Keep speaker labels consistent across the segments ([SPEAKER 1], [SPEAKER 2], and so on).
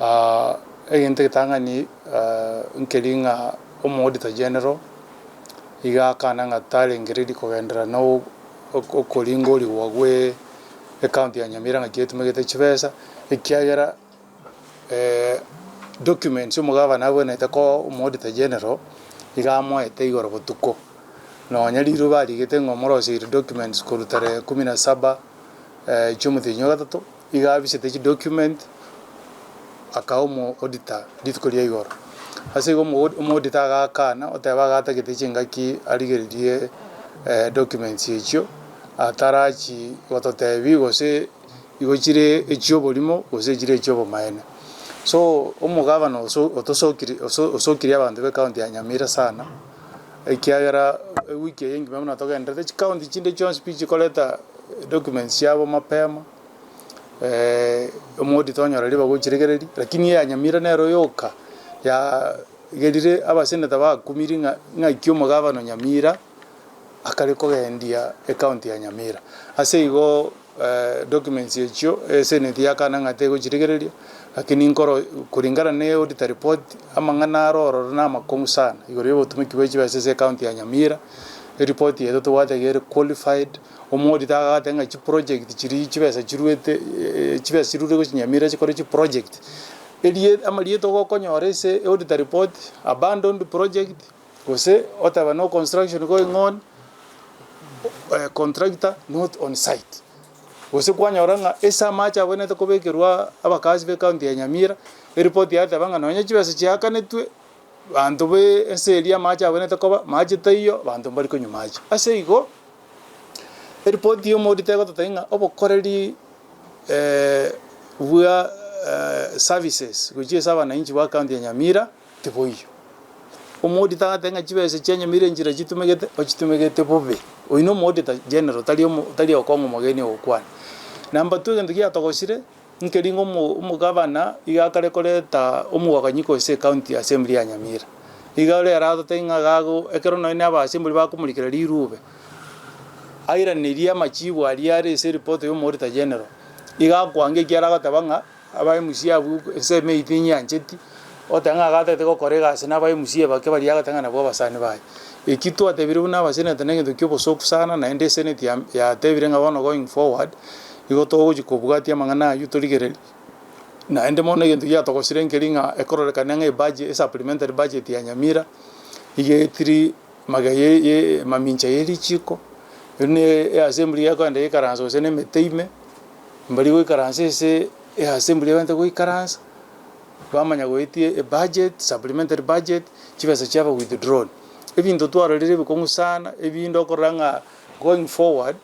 [SPEAKER 1] Egento egetang'ani nkeri ng'a omo auditor general iga akana ng'a tarengereiri kogenderera na okoringorigwa gwe ecounty ya Nyamira ng'aki etumegete chibesa, ekiagera documents omogabana abwenerete koa omo auditor general iga amoete igoro botuko. Nonya riroba barigete ng'a omoroseiri documents korwa tarehe kumi na saba chia omotienyi o gatato. Iga abisete chidocument akaa omo auditor rituko ria igoro. Ase igo omo omo auditor agakana oteba agatagete chingaki arigererie documents echio atarachi gototebi gose igo chire echia oborimo gose chire echia obomaene. So omogabana oso otosokiri oso osokirie abanto ba ecounty ya Nyamira sana ekiagera ewiki eye engima buna togenderete chicounty chinde chionsi pi chikoreta documents chiabo mapema. Omoodita onyore ribaga ochiregereria, lakini eya Nyamira nero yoka yagerire abaseneta bakumirie ng'a ng'aki omogabana o Nyamira akare kogendia ecounty ya Nyamira. Ase igo documents echio eseneti yakana ng'a tegochiregereria, lakini nkoro kulingana na eauditor report amang'ana aro ororo na amakong'u sana igoro ya obotumiki bwa chibesa ase ecounty ya Nyamira, eripoti yaito tobwate iga ere qualified. Omorito agateba ng'a chiproject chiria chibesa chiruete chibesa chirure gochia Nyamira chikore chiproject, erie amarieta ogokonyora ase auditor report, abandoned project, gose oteba no construction going on, contractor not on site. Gose kwanyora ng'a ase amache abwenerete kobekerwa abakaazi ba ecounty ya Nyamira, eripoti yateba ng'a nonye chibesa chiakanetwe, banto ba ense eria amache abwenerete koba, mache taiyo, abanto mbari konywa mache. Ase igo. Eripoti y'omorito egototebia ng'a obokoreri bwa services gochia ase abananchi ba county ya Nyamira tiboiyo. Omorito agateba ng'a chibesa chia Nyamira enchera chitumegete, ochitumegete bobe. Oyio na omoauditor general tari omo tari okong'a omogeni ogokwana. Number two egento giatogosire, nkeri ng'a omo omogavana iga akare koreta omogwakanyiko ase ecounty assembly ya Nyamira. Iga rero agototebia ng'a gago ekero nonye na aba assembly bakomorikera rirube. Airanerie amachibu aria are ase eripoti y'Omoauditor General, iga akwanga ekiagera agoteba ng'a aba MCA abwo ensemo eyio tinyancheti, ogoteba ng'a agatagete gokora egasi na aba MCA bake baria agoteba ng'a nabwo abasani baye. Eki twatebire buna abaseneta na egento kia obosoku sana naende eseneti ya yatebire ng'a bono going forward, igo togochi kobwatia amang'ana aywo torigererie. Naende mono egento giatogosire nkeri ng'a ekororekana ng'a ebudget esupplementary budget ya Nyamira, iga etiri. Magega ye mamincha ye richiiko, erio ne eassembly gekogenda geikaransa gose na emete ime, mbaria goikaransa ase eassembly ebwenerete goikaransa, bamanya goetia ebudget, supplementary budget, chibesa chiaba withdrawn. Ebinto twarorire ebikong'u sana, ebinde okorora ng'a going forward,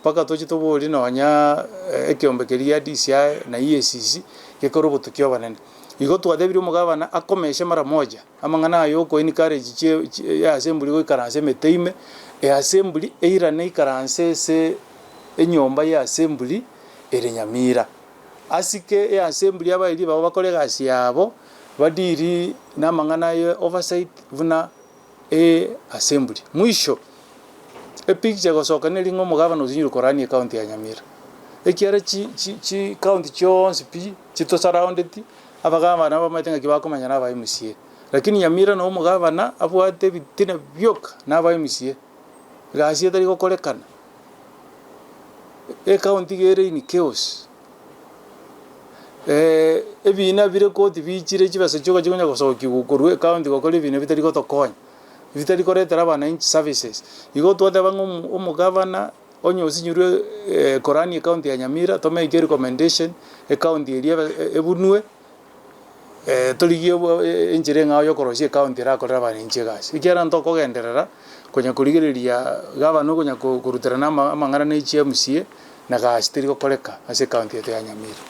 [SPEAKER 1] mpaka toche toborie nonya ekeombe keria gia DCI na EACC, gekore obotuki obonene. Igo twatebirie omogabana akomeshe mara moja. Amang'ana aya oko encourage chie chie assembly goikaransa emete ime, eassembly eirane ikaranse ase enyomba ya assembly ere Nyamira. Asike eassembly abaeria babo bakore egasi yabo, badeal na amang'ana ya oversight buna eassembly. Mwisho, epicture egosoka neri ng'a omogabana osinyire korania ecounty ya Nyamira, ekiagera chi chi chicounty chionsi pi chitosurroundeti. Abagabana bamaete ng'aki bakomenya na aba MCA. Lakini Nyamira na omogabana abwate ebitina bioka na aba MCA. Egasi etari gokorekana. Ecounty iga ere in chaos. Ebina bire koti bichire chibesa chioka chikonya gosokiwa korwa ecounty gokora ebina bitari gotokonya, bitari koretera abananchi services. Igo twateba ng'a omo omogabana. Onye osinyirwe korania ecounty ya Nyamira to make recommendation ecounty eria ebe ebunwe torigie enchera eng'ao ya okorosia ecounty erakorere abananchi egasi. Ekiagera ntokogenderera konya korigereria gavana okonya koruterana amang'ana na echi MCA na gasi teri gokoreka ase ecounty yaito ya Nyamira.